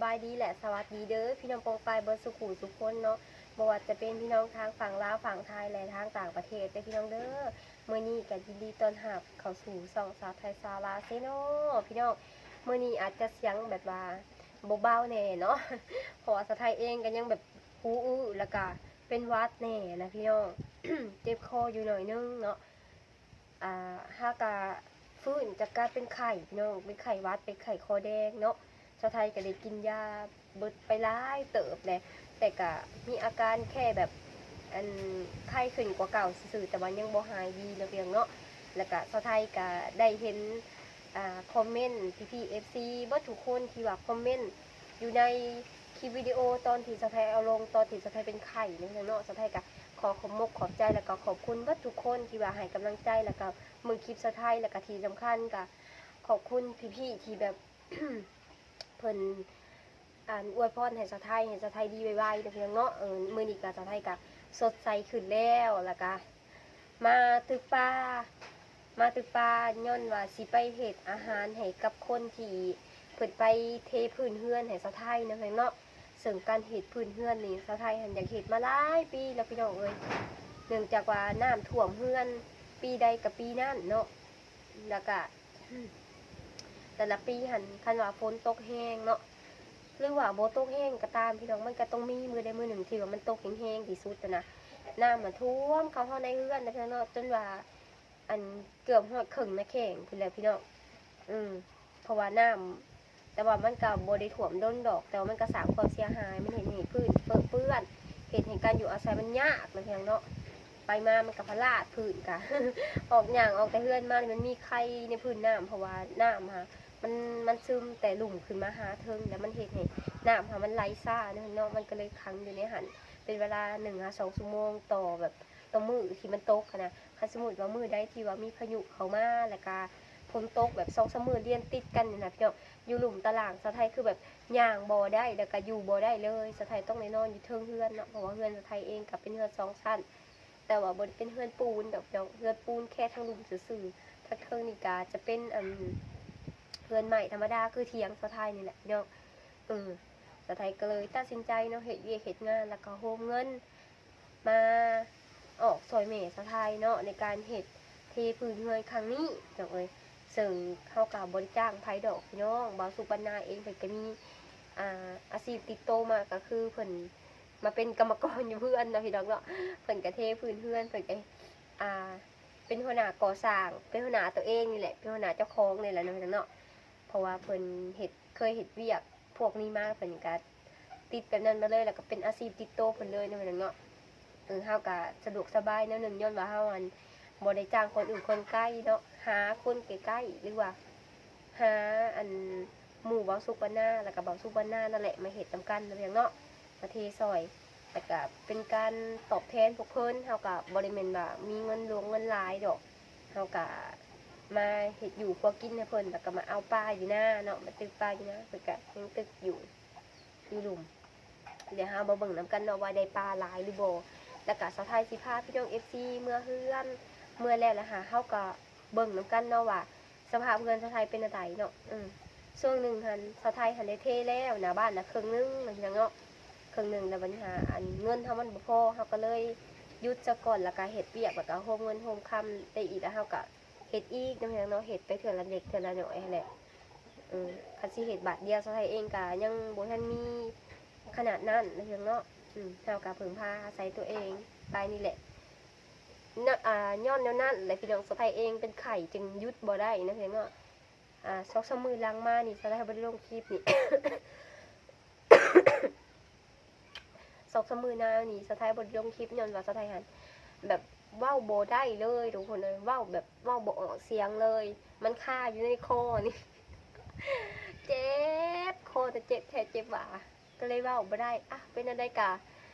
ບາຍດີ ແລະ ສະຫວັດດີເດີ ພີ່ນ້ອງປ້ອງປາຍເບິດສູ່ຜູ້ສູ່ຄົນເນາະ, ບໍ່ວ່າຈະເປັນພີ່ນ້ອງທາງຝັ່ງລາວ ຝັ່ງໄທ ແລະ ທາງຕ່າງປະເທດເດີ ພີ່ນ້ອງເດີ. ມື້ນີ້ກໍຍິນດີຕ້ອນຮັບເຂົ້າສູ່ຊ່ອງສາວໄທຊາວລາວເຊໂນ ພີ່ນ້ອງ. ມື້ນີ້ອາດຈະສຽງແບບວ່າບໍ່ເບົາແດ່ເນາະ ເພາະວ່າສາວໄທເອງກໍຍັງແບບຫູອື້ ແລ້ວກໍເປັນຫວັດແດ່ນະ ພີ່ນ້ອງ, ເຈັບຄໍຢູ່ໜ້ອຍໜຶ່ງເນາະ. ອ່າ ຫາກະຟື້ນຈາກການເປັນໄຂ້ພີ່ນ້ອງ, ເປັນໄຂ້ຫວັດ ເປັນໄຂ້ຄໍແດງເນາະ. ສາວໄທກໍໄດ້ກິນຢາເບິດໄປຫຼາຍເຕີບແຫຼະ, ແຕ່ກະມີອາການແຄ່ແບບ ອັນ ໄຂ້ຂຶ້ນກວ່າເກົ່າຊື່ໆ ແຕ່ວ່າຍັງບໍ່ຫາຍດີເນາະ ພີ່ນ້ອງເນາະ. ແລ້ວກະສາວໄທກະໄດ້ເຫັນ ອ່າ ຄອມເມັນ ພີ່ໆ ເອັຟຊີ ເບິດທຸກຄົນທີ່ວ່າຄອມເມັນຢູ່ໃນ ຄລິບວິດີໂອຕອນທີ່ສາວໄທເອົາລົງ ຕອນທີ່ສາວໄທເປັນໄຂ້ນັ້ນເນາະ, ສາວໄທກະຂໍຂອບມົກຂອບໃຈ ແລ້ວກໍຂອບຄຸນເບິດທຸກຄົນທີ່ວ່າໃຫ້ກຳລັງໃຈ ແລ້ວກໍເບິ່ງຄລິບສາວໄທ, ແລ້ວກໍທີ່ສຳຄັນກະຂອບຄຸນພີ່ໆທີ່ແບບ ເພິ່ນ ອັນ ອວຍພອນໃຫ້ສາວໄທ ໃຫ້ສາວໄທດີໄວໆເດີ ພີ່ນ້ອງເນາະ. ເອີ ມື້ນີ້ກະສາວໄທກະສົດໃສຂຶ້ນແລ້ວ ແລ້ວກະ ມາຕຶກປາ ມາຕຶກປາຍ້ອນວ່າຊິໄປເຮັດອາຫານໃຫ້ກັບຄົນທີ່ເພິ່ນໄປເທພື້ນເຮືອນໃຫ້ສາວໄທນະ ເນາະ. ເຊິ່ງການເຮັດພື້ນເຮືອນນີ້ ສາວໄທຫັ້ນຢາກເຮັດມາຫຼາຍປີແລ້ວ ພີ່ນ້ອງເອີຍ, ເນື່ອງຈາກວ່ານ້ຳຖ້ວມເຮືອນປີໃດກໍປີນັ້ນເນາະ. ແລ້ວກະ ແຕ່ລະປີຫັ້ນ ຄັນວ່າຝົນຕົກແຮງເນາະ ຫຼືວ່າບໍ່ຕົກແຮງກໍຕາມ ພີ່ນ້ອງ, ມັນກໍຕ້ອງມີມື້ໃດມື້ໜຶ່ງທີ່ວ່າມັນຕົກແຮງໆທີ່ສຸດຫັ້ນນະ, ນ້ຳມັນຖ້ວມເຂົ້າເຮົາໃນເຮືອນນະ ພີ່ນ້ອງເນາະ, ຈົນວ່າ ອັນ ເກືອບຮອດເຄິ່ງໜ້າແຂ້ງພຸ້ນແຫຼະ ພີ່ນ້ອງ. ອືມ ເພາະວ່ານ້ຳ ແຕ່ວ່າມັນກໍບໍ່ໄດ້ຖ້ວມດົນດອກ, ແຕ່ວ່າມັນກໍສ້າງຄວາມເສຍຫາຍ, ມັນເຮັດໃຫ້ພື້ນເປິເປື້ອນ, ເຮັດໃຫ້ການຢູ່ອາໄສມັນຍາກນະ ພີ່ນ້ອງເນາະ. ໄປມາມັນກໍພະລາດພື້ນກະ ອອກ ຍ່າງອອກແຕ່ເຮືອນມານີ້ມັນມີໄຂ່ໃນພື້ນນ້ຳ, ເພາະວ່ານ້ຳຫາ ມັນ ມັນຊຶມແຕ່ລຸ່ມຂຶ້ນມາຫາເທິງ ແລ້ວມັນເຮັດໃຫ້ນ້ຳຫາມັນໄຫຼຊ້າເນາະ ເນາະ, ມັນກໍເລີຍຂັງຢູ່ໃນຫັ້ນເປັນເວລາໜຶ່ງຫາສອງຊົ່ວໂມງຕໍ່ແບບ ຕໍ່ມື້ທີ່ມັນຕົກຫັ້ນນະ. ຄັນສົມມຸດວ່າມື້ໃດທີ່ວ່າມີພາຍຸເຂົ້າມາ ແລ້ວກະຝົນຕົກແບບສອງສາມມື້ລຽນຕິດກັນນີ້ນະ ພີ່ນ້ອງ, ຢູ່ລຸ່ມຕາລ່າງສາວໄທຄືແບບຍ່າງບໍ່ໄດ້ ແລ້ວກະຢູ່ບໍ່ໄດ້ເລີຍ. ສາວໄທຕ້ອງໄດ້ນອນຢູ່ເທິງເຮືອນເນາະ, ເພາະວ່າເຮືອນສາວໄທເອງກໍເປັນເຮືອນສອງຊັ້ນ ແຕ່ວ່າບໍ່ໄດ້ເປັນເຮືອນປູນດອກ ເຮືອນປູນແຄ່ທາງລຸ່ມຊື່ໆ, ທາງເທິງນີ້ກະຈະເປັນ ອັນ ເຮືອນໄມ້ທຳມະດາຄືຖຽງສາວໄທນີ້ແຫຼະ ພີ່ນ້ອງ. ເອີ ສາວໄທກໍເລີຍຕັດສິນໃຈເນາະ ເຮັດວຽກເຮັດງານ ແລ້ວກໍໂຮມເງິນ ມາອອກຊ່ອຍແມ່ສາວໄທເນາະ ໃນການເຮັດເທພື້ນເຮືອນຄັ້ງນີ້ ພີ່ນ້ອງເອີຍ. ເຊິ່ງເຮົາກໍບໍ່ໄດ້ຈ້າງໃຜດອກ ພີ່ນ້ອງ, ບ່າວສຸກ ບັນນາເອງເພິ່ນກໍມີ ອ່າ ອາຊີບຕິດໂຕມາ ກໍຄືເພິ່ນມາເປັນກຳມະກອນຢູ່ເຮືອນເນາະ ພີ່ນ້ອງເນາະ, ເພິ່ນກໍເທພື້ນເຮືອນ ເພິ່ນກໍ ອ່າ ເປັນຫົວໜ້າກໍ່ສ້າງ ເປັນຫົວໜ້າຕົວເອງນີ້ແຫຼະ ເປັນຫົວໜ້າເຈົ້າຂອງນີ້ແຫຼະເນາະ ພີ່ນ້ອງເນາະ. ເພາະວ່າເພິ່ນເຮັດ ເຄີຍເຮັດວຽກພວກນີ້ມາ ເພິ່ນກໍຕິດແບບນັ້ນມາເລີຍ ແລ້ວກໍເປັນອາຊີບຕິດໂຕເພິ່ນເລີຍເນາະ ພີ່ນ້ອງເນາະ. ເອີ ເຮົາກໍສະດວກສະບາຍແນວໜຶ່ງ ຍ້ອນວ່າເຮົາ ອັນ ບໍ່ໄດ້ຈ້າງຄົນອື່ນຄົນໄກເນາະ, ຫາຄົນໃກ້ໆ ຫຼືວ່າຫາ ອັນ ໝູ່ບ່າວສຸກ ບັນນາ ແລ້ວກໍບ່າວສຸກ ບັນນານັ້ນແຫຼະ ມາເຮັດນຳກັນເນາະ ພີ່ນ້ອງເນາະ, ມາເທຊ່ອຍ ແລ້ວກະເປັນການຕອບແທນພວກເພິ່ນ. ເຮົາກະບໍ່ໄດ້ແມ່ນວ່າມີເງິນຫຼວງເງິນຫຼາຍດອກ, ເຮົາກະມາເຮັດຢູ່ຄົວກິນໃຫ້ເພິ່ນ ແລ້ວກະມາເອົາປາຢູ່ນາເນາະ, ມາຕຶກປາຢູ່ນາ, ເພິ່ນກະຍັງຕຶກຢູ່ ຢູ່ລຸ່ມ. ດຽວເຮົາມາເບິ່ງນຳກັນເນາະວ່າໄດ້ປາຫຼາຍຫຼືບໍ່, ແລ້ວກະສາວໄທຊິພາພີ່ນ້ອງເອັຟຊີເມືອເຮືອນ, ເມືອແລ້ວລະຫາ ເຮົາກະເບິ່ງນຳກັນເນາະວ່າ ສະພາບເຮືອນສາວໄທເປັນແນວໃດເນາະ. ເອີ ຊ່ວງໜຶ່ງຫັ້ນ ສາວໄທຫັ້ນໄດ້ເທແລ້ວ ໜ້າບ້ານນະເຄິ່ງໜຶ່ງນະ ພີ່ນ້ອງເນາະ, ເຄິ່ງໜຶ່ງ ແລ້ວບັດນີ້ຫາ ອັນ ເງິນເຮົາມັນບໍ່ພໍ ເຮົາກໍເລີຍຢຸດຊະກ່ອນ ແລ້ວກໍເຮັດວຽກ ແລ້ວກໍໂຮມເງິນໂຮມຄຳໄດ້ອີກ ແລ້ວເຮົາກໍເຮັດອີກເນາະ ພີ່ນ້ອງເນາະ, ເຮັດໄປເທື່ອລະເລັກເທື່ອລະນ້ອຍຫັ້ນແຫຼະ. ເອີ ຄັນຊິເຮັດບາດດຽວ ສາວໄທເອງກໍຍັງບໍ່ທັນມີຂະໜາດນັ້ນນະ ພີ່ນ້ອງເນາະ. ເຮົາກໍເພິ່ງພາອາໄສຕົວເອງໄປນີ້ແຫຼະ. ນະ ອ່າ ຍ້ອນແນວນັ້ນແຫຼະ ພີ່ນ້ອງ, ສາວໄທເອງເປັນໄຂ້ຈຶ່ງຢຸດບໍ່ໄດ້ນະ ພີ່ນ້ອງເນາະ. ອ່າ ສອງສາມມື້ຫຼັງມານີ້ ສາວໄທບໍ່ໄດ້ລົງຄລິບນີ້ ສອງສາມມື້ມານີ້ ສາວໄທບໍ່ໄດ້ລົງຄລິບ ຍ້ອນວ່າສາວໄທຫັ້ນແບບເວົ້າບໍ່ໄດ້ເລີຍທຸກຄົນເອີຍ, ເວົ້າແບບເວົ້າບໍ່ອອກສຽງເລີຍ, ມັນຄາຢູ່ໃນຄໍນີ້ ເຈັບຄໍ ແຕ່ເຈັບແທ້ເຈັບຫວ່າ ກໍເລີຍເວົ້າບໍ່ໄດ້. ອ່ະ ເປັນແນວໃດກະ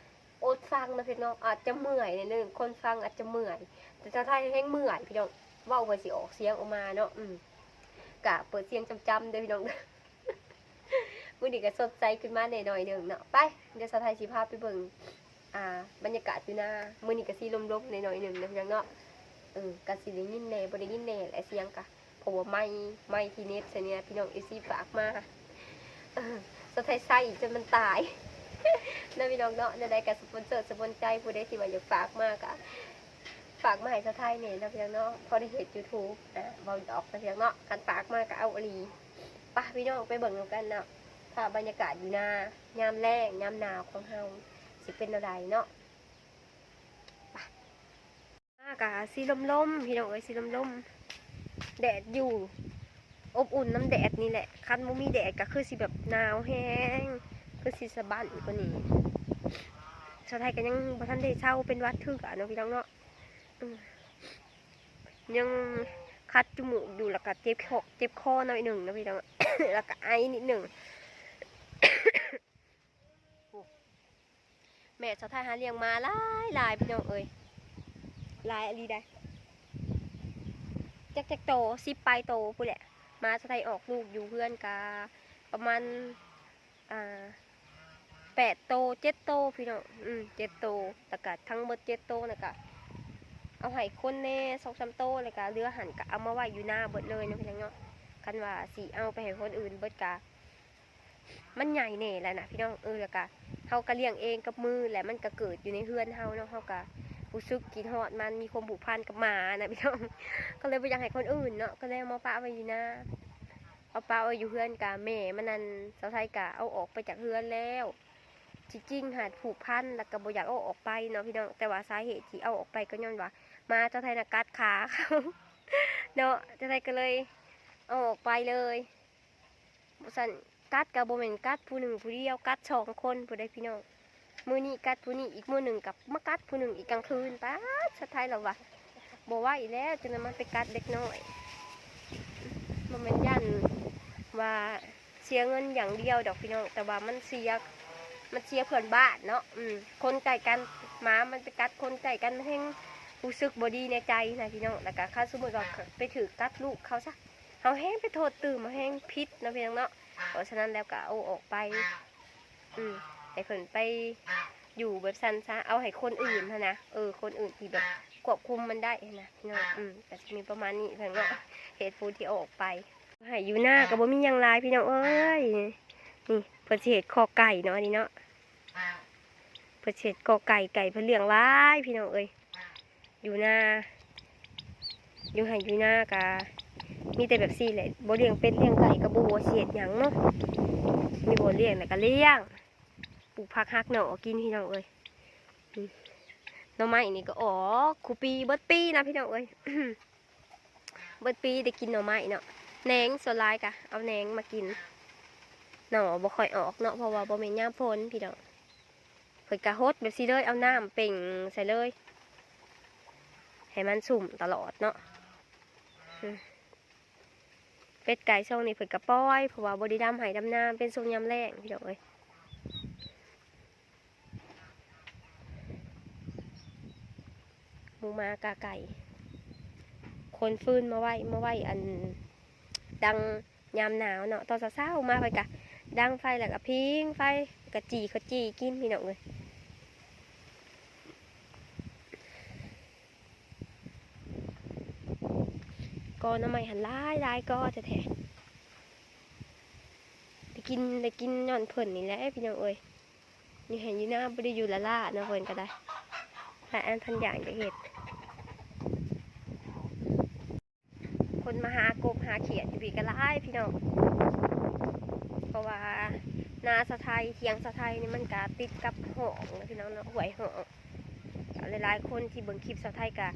ອົດຟັງເນາະ ພີ່ນ້ອງ, ອາດຈະເມື່ອຍໜ້ອຍໜຶ່ງ, ຄົນຟັງອາດຈະເມື່ອຍ ແຕ່ສາວໄທແຮ່ງເມື່ອຍ ພີ່ນ້ອງ, ເວົ້າເພື່ອຊິອອກສຽງອອກມາເນາະ. ອືມ ກະເປີດສຽງຈຳໆເດີ ພີ່ນ້ອງເດີ. ມື້ນີ້ກະສົດໃສຂຶ້ນມາແດ່ໜ້ອຍໜຶ່ງເນາະ. ໄປ ດຽວສາວໄທຊິພາໄປເບິ່ງ ອ່າ ບັນຍາກາດຢູ່ນາ. ມື້ນີ້ກະຊິລົມໆແດ່ໜ້ອຍໜຶ່ງເນາະ ພີ່ນ້ອງເນາະ. ເອີ ກະຊິໄດ້ຍິນແດ່ ບໍ່ໄດ້ຍິນແດ່ແຫຼະ ສຽງກະ ເພາະວ່າໄມ ໄມທີ່ເນັດໃສ່ນີ້ນະ ພີ່ນ້ອງເອັຟຊີຝາກມາ. ເອີ ສາວໄທໃຊ້ຈົນມັນຕາຍເນາະພີ່ນ້ອງເນາະ. ແນວໃດກໍສະປອນເຊີສະປອນໃຈ ຜູ້ໃດທີ່ວ່າຢາກຝາກມາກໍຝາກມາໃຫ້ສາວໄທແດ່ເນາະພີ່ນ້ອງເນາະ ພໍໄດ້ເຮັດ YouTube ອ່າ ເວົ້າຫຍອກເນາະພີ່ນ້ອງເນາະ. ຄັນຝາກມາກໍເອົາອີ່ຫຼີ. ໄປພີ່ນ້ອງ ໄປເບິ່ງນຳກັນເນາະ ພາບບັນຍາກາດຢູ່ນາຍາມແລ້ງຍາມໜາວຂອງເຮົາຊິເປັນແນວໃດເນາະ. ມາກະຊິລົມໆ ພີ່ນ້ອງເອີຍ ຊິລົມໆ ແດດຢູ່ ອົບອຸ່ນນຳແດດນີ້ແຫຼະ. ຄັນບໍ່ມີແດດກະຄືຊິແບບໜາວແຮງ ຄືຊິສະບັ້ນກວ່ານີ້. ສາວໄທກະຍັງບໍ່ທັນໄດ້ເຊົາເປັນຫວັດຄືກັນເນາະ ພີ່ນ້ອງເນາະ. ອືມ ຍັງຄັດຈະມູກຢູ່ ແລ້ວກະເຈັບຄໍ ເຈັບຄໍໜ້ອຍໜຶ່ງເນາະ ພີ່ນ້ອງ ແລ້ວກະໄອນິດໜຶ່ງ. ແມ່ສາວໄທຫາລ້ຽງໝາຫຼາຍໆ ພີ່ນ້ອງເອີຍ ຫຼາຍອີ່ຫຼີໃດ໋ ຈັກ ຈັກໂຕ ສິບປາຍໂຕພຸ້ນແຫຼະ. ໝາສາວໄທອອກລູກຢູ່ເຮືອນກະປະມານ ອ່າ ແປດໂຕ ເຈັດໂຕ ພີ່ນ້ອງ ອືມ ເຈັດໂຕ. ແລ້ວກະທັງໝົດເຈັດໂຕນັ້ນກະເອົາໃຫ້ຄົນແດ່ສອງສາມໂຕ ແລ້ວກະເຫຼືອຫັ້ນກະເອົາມາໄວ້ຢູ່ນາເບິດເລີຍເນາະ ພີ່ນ້ອງເນາະ. ຄັນວ່າຊິເອົາໄປໃຫ້ຄົນອື່ນເບິດກະ ມັນໃຫຍ່ແດ່ແຫຼະນະ ພີ່ນ້ອງ. ເອີ ແລ້ວກະເຮົາກະລ້ຽງເອງກັບມື ແລະມັນກະເກີດຢູ່ໃນເຮືອນເຮົາເນາະ ເຮົາກະຮູ້ສຶກຄິດຮອດມັນ ມີຄວາມຜູກພັນກັບໝານະ ພີ່ນ້ອງ. ກໍເລີຍບໍ່ຢາກໃຫ້ຄົນອື່ນເນາະ ກໍເລີຍເອົາມາປະໄວ້ຢູ່ນາ ເອົາປະໄວ້ຢູ່ເຮືອນກະແມ່ມັນນັ້ນ ສາວໄທກະເອົາອອກໄປຈາກເຮືອນແລ້ວ. ທີ່ຈິງຫາກຜູກພັນ ແລ້ວກະບໍ່ຢາກເອົາອອກໄປເນາະ ພີ່ນ້ອງ ແຕ່ວ່າສາເຫດທີ່ເອົາອອກໄປກໍຍ້ອນວ່າໝາສາວໄທນະກັດຂາເຂົາເນາະ ສາວໄທກໍເລີຍເອົາອອກໄປເລີຍ. ບໍ່ຊັ້ນກັດກໍບໍ່ແມ່ນກັດຜູ້ໜຶ່ງຜູ້ດຽວ ກັດສອງຄົນພຸ້ນໃດ໋ພີ່ນ້ອງ. ມື້ນີ້ກັດຜູ້ນີ້ ອີກມື້ໜຶ່ງກໍມາກັດຜູ້ໜຶ່ງອີກກາງຄືນ. ປາດ ສາວໄທລາວວ່າບໍ່ໄຫວແລ້ວ ຈັ່ງນັ້ນມັນໄປກັດເດັກນ້ອຍ. ບໍ່ແມ່ນຢ້ານວ່າເສຍເງິນຢ່າງດຽວດອກພີ່ນ້ອງ ແຕ່ວ່າມັນເສຍ ມັນເສຍເພື່ອນບ້ານເນາະ. ອືມ ຄົນໃກ້ກັນ ໝາມັນໄປກັດຄົນໃກ້ກັນ ມັນແຮ່ງຮູ້ສຶກບໍ່ດີໃນໃຈນະພີ່ນ້ອງ. ແລ້ວກໍຄັນສົມມຸດວ່າໄປຖືກກັດລູກເຂົາຊະ ເຮົາແຮ່ງໄປໂທດຕື່ມ ເຮົາແຮ່ງຜິດເນາະພີ່ນ້ອງເນາະ. ເພາະສະນັ້ນແລ້ວກໍເອົາອອກໄປ ອືມ ໃຫ້ເພິ່ນໄປຢູ່ແບບຊັ້ນຊະ ເອົາໃຫ້ຄົນອື່ນຫັ້ນນະ ເອີ ຄົນອື່ນທີ່ແບບຄວບຄຸມມັນໄດ້ຫັ້ນນະພີ່ນ້ອງ. ອືມ ກໍຊິມີປະມານນີ້ເພິ່ນເນາະ ເຫດຜົນທີ່ເອົາອອກໄປ. ໃຫ້ຢູ່ນາກໍບໍ່ມີຫຍັງຫຼາຍພີ່ນ້ອງເອີຍ. ນີ້ເພິ່ນຊິເຮັດຄອກໄກ່ເນາະ ອັນນີ້ເນາະ ເພິ່ນຊິເຮັດຄອກໄກ່ ໄກ່ເພິ່ນລ້ຽງຫຼາຍພີ່ນ້ອງເອີຍ. ຢູ່ນາ ຢູ່ໄຮ່ຢູ່ນາກະມີແຕ່ແບບຊີ້ແຫຼະ ບໍ່ລ້ຽງເປັດລ້ຽງໄກ່ກໍບໍ່ຮູ້ວ່າຊິເຮັດຫຍັງເນາະ. ມີບ່ອນລ້ຽງແລ້ວກໍລ້ຽງ ປູກຜັກຫັກໜໍ່ກິນພີ່ນ້ອງເອີຍ. ອືມ ໜໍ່ໄມ້ນີ້ກໍອອກຄູ່ປີເບິດປີນະພີ່ນ້ອງເອີຍ. ເບິດປີໄດ້ກິນໜໍ່ໄມ້ເນາະ ແໜງ ສ່ວນຫຼາຍກະເອົາແໜງມາກິນ. ໜໍ່ບໍ່ຄ່ອຍອອກເນາະ ເພາະວ່າບໍ່ແມ່ນຍາມຝົນພີ່ນ້ອງ. ເພິ່ນກະຫົດແບບຊີ້ເລີຍ ເອົານ້ຳເປັ່ງໃສ່ເລີຍ ໃຫ້ມັນຊຸ່ມຕະຫຼອດເນາະ. ອືມ ເປັດໄກ່ຊ່ວງນີ້ເພິ່ນກະປ່ອຍ ເພາະວ່າບໍ່ໄດ້ດຳໄຮ່ດຳນາ ເປັນຊ່ວງຍາມແລ້ງພີ່ນ້ອງເອີຍ. ໝູໝາກາໄກ່ ຂົນຟືນມາໄວ້ ມາໄວ້ອັນ ດັງຍາມໜາວເນາະ. ຕອນເຊົ້າໆມາເພິ່ນກະດັງໄຟ ແລ້ວກະພິງໄຟ ກະຈີ່ເຂົ້າຈີ່ກິນພີ່ນ້ອງເອີຍ. ກໍໜໍ່ໄມ້ຫັ້ນຫຼາຍໆກໍແທ້ໆ ໄດ້ກິນ ໄດ້ກິນຍ້ອນເພິ່ນນີ້ແຫຼະພີ່ນ້ອງເອີຍ. ຢູ່ໄຮ່ຢູ່ນາບໍ່ໄດ້ຢູ່ລ້າໆເນາະ ເພິ່ນກໍໄດ້ ພາອັນພັນຢ່າງຈະເຮັດ. ຄົນມາຫາກົບຫາຂຽດຢູ່ພີ້ກໍຫຼາຍພີ່ນ້ອງ ເພາະວ່ານາສາວໄທ ຖຽງສາວໄທນີ້ມັນກະຕິດກັບຮ່ອງນະພີ່ນ້ອງເນາະ ຫ້ວຍຮ່ອງ. ຫຼາຍໆຄົນທີ່ເບິ່ງຄລິບສາວໄທກະ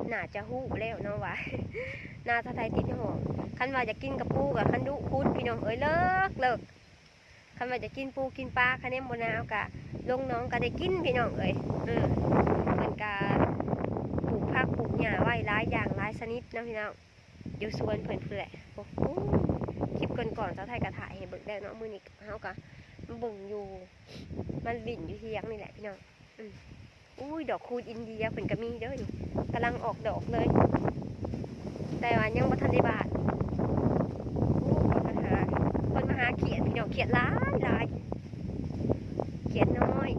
ໜ້າຈະຮູ້ແລ້ວເນາະວ່າ ນາສາວໄທຕິດຮ່ອງ. ຄັນວ່າຢາກກິນກະປູກະຄັນດຸຂຸດພີ່ນ້ອງເອີຍ ເລິກໆ. ຄັນວ່າຈະກິນປູກິນປາ ຄະແນນບໍ່ໜາວກະລົງໜອງກະໄດ້ກິນພີ່ນ້ອງເອີຍ. ເອີ ເພິ່ນກະປູກຜັກປູກຫຍ້າໄວ້ຫຼາຍຢ່າງຫຼາຍຊະນິດເນາະພີ່ນ້ອງ ຢູ່ສວນເພິ່ນພຸ້ນແຫຼະ. ໂອ້ໂຫ ຄລິບກ່ອນໆສາວໄທກະຖ່າຍໃຫ້ເບິ່ງແລ້ວເນາະ. ມື້ນີ້ເຮົາກະມາເບິ່ງຢູ່ ມາຫຼິ້ນຢູ່ຖຽງນີ້ແຫຼະພີ່ນ້ອງ. ອືມ ອຸ້ຍ ດອກຄູນອິນເດຍເພິ່ນກໍມີເດີນີ້ ກຳລັງອອກດອກເລີຍ ແຕ່ວ່າຍັງບໍ່ທັນໄດ້ບານ. ໂອ້ ເພິ່ນມາຫາ ເພິ່ນມາຫາຂຽດພີ່ນ້ອງ ຂຽດຫຼາຍໆ ຂຽດນ້ອຍ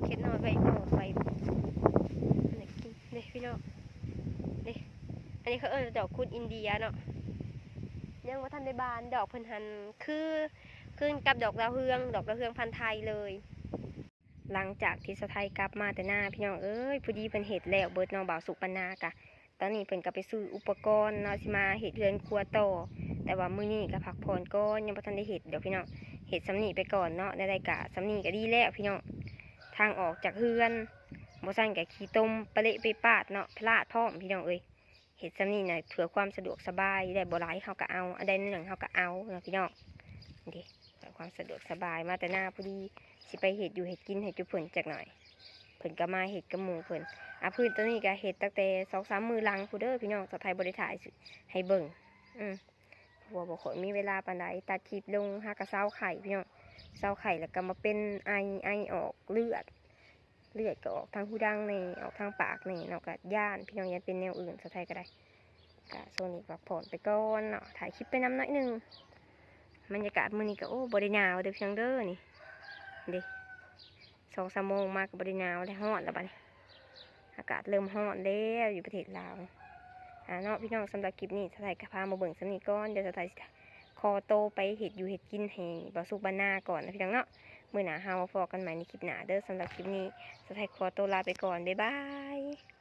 ຂຽດນ້ອຍໄວ້ອອກໄວ້ ນີ້ພີ່ນ້ອງ ນີ້ ອັນນີ້ເຂົາເອີ້ນວ່າດອກຄູນອິນເດຍເນາະ ຍັງບໍ່ທັນໄດ້ບານ. ດອກເພິ່ນຫັ້ນຄື ຄື ຄືນກັບດອກດາວເຮືອງ ດອກດາວເຮືອງພັນໄທເລີຍ. ຫຼັງຈາກທີ່ສາວໄທກັບມາແຕ່ນາ ພີ່ນ້ອງເອີຍ ພໍດີເພິ່ນເຮັດແລ້ວເບິດເນາະ ບ່າວສຸກບັນນາກະ ຕອນນີ້ເພິ່ນກໍໄປຊື້ອຸປະກອນເນາະ ຊິມາເຮັດເຮືອນຄົວຕໍ່ ແຕ່ວ່າມື້ນີ້ກໍພັກຜ່ອນກ່ອນ ຍັງບໍ່ທັນໄດ້ເຮັດດອກພີ່ນ້ອງ ເຮັດສ່ຳນີ້ໄປກ່ອນເນາະ ແນວໃດກໍສ່ຳນີ້ກໍດີແລ້ວພີ່ນ້ອງ ທາງອອກຈາກເຮືອນ ບໍ່ຊັ້ນກໍຂີ້ຕົມປະເລະເປປາດເນາະ ພະລາດພ້ອມພີ່ນ້ອງເອີຍ. ເຮັດສ່ຳນີ້ນະ ເພື່ອຄວາມສະດວກສະບາຍ ໄດ້ບໍ່ຫຼາຍເຮົາກໍເອົາ ອັນໃດໜ້ອຍເຮົາກໍເອົາເນາະພີ່ນ້ອງ ນີ້ເດ້ ເພື່ອຄວາມສະດວກສະບາຍ ມາແຕ່ນາພໍດີ ຊິໄປເຮັດຢູ່ເຮັດກິນໃຫ້ຈຸເພິ່ນຈັກໜ້ອຍ ເພິ່ນກໍມາເຮັດກັບໝູ່ເພິ່ນ ອາ ພື້ນຕົວນີ້ກໍເຮັດຕັ້ງແຕ່ສອງສາມມື້ຫຼັງພຸ້ນເດີພີ່ນ້ອງ ສາວໄທບໍ່ໄດ້ຖ່າຍໃຫ້ເບິ່ງ ອື ເພາະວ່າບໍ່ຄ່ອຍມີເວລາປານໃດ ຕັດຄລິບລົງຫາກໍເຊົາໄຂ້ພີ່ນ້ອງ ເຊົາໄຂ້ແລ້ວກໍມາເປັນໄອ ໄອອອກເລືອດ ເລືອດກໍອອກທາງຫູດັງແດ່ ອອກທາງປາກແດ່ເນາະ ກໍຢ້ານພີ່ນ້ອງ ຢ້ານເປັນແນວອື່ນ ສາວໄທກໍໄດ້ ກະຊ່ວງນີ້ພັກຜ່ອນໄປກ່ອນເນາະ ຖ່າຍຄລິບໄປນຳໜ້ອຍໜຶ່ງ ບັນຍາກາດມື້ນີ້ກໍ ໂອ້ ບໍ່ໄດ້ໜາວເດີພີ່ນ້ອງເດີ ນີ້ເດ້ ສອງສາມໂມງມາກໍບໍ່ໄດ້ໜາວແລ້ວ ຮ້ອນແລ້ວບັດນີ້ ອາກາດເລີ່ມຮ້ອນແລ້ວຢູ່ປະເທດລາວ ອາ ເນາະ ພີ່ນ້ອງ ສຳລັບຄລິບນີ້ ສາວໄທກໍພາມາເບິ່ງສ່ຳນີ້ກ່ອນ ດຽວສາວໄທຊິຂໍໂຕໄປເຮັດຢູ່ເຮັດກິນໃຫ້ບ່າວສຸກບັນນາກ່ອນນະພີ່ນ້ອງເນາະ ມື້ໜ້າເຮົາມາພໍ້ກັນໃໝ່ໃນຄລິບໜ້າເດີ ສຳລັບຄລິບນີ້ ສາວໄທຂໍໂຕລາໄປກ່ອນ ບາຍບາຍ.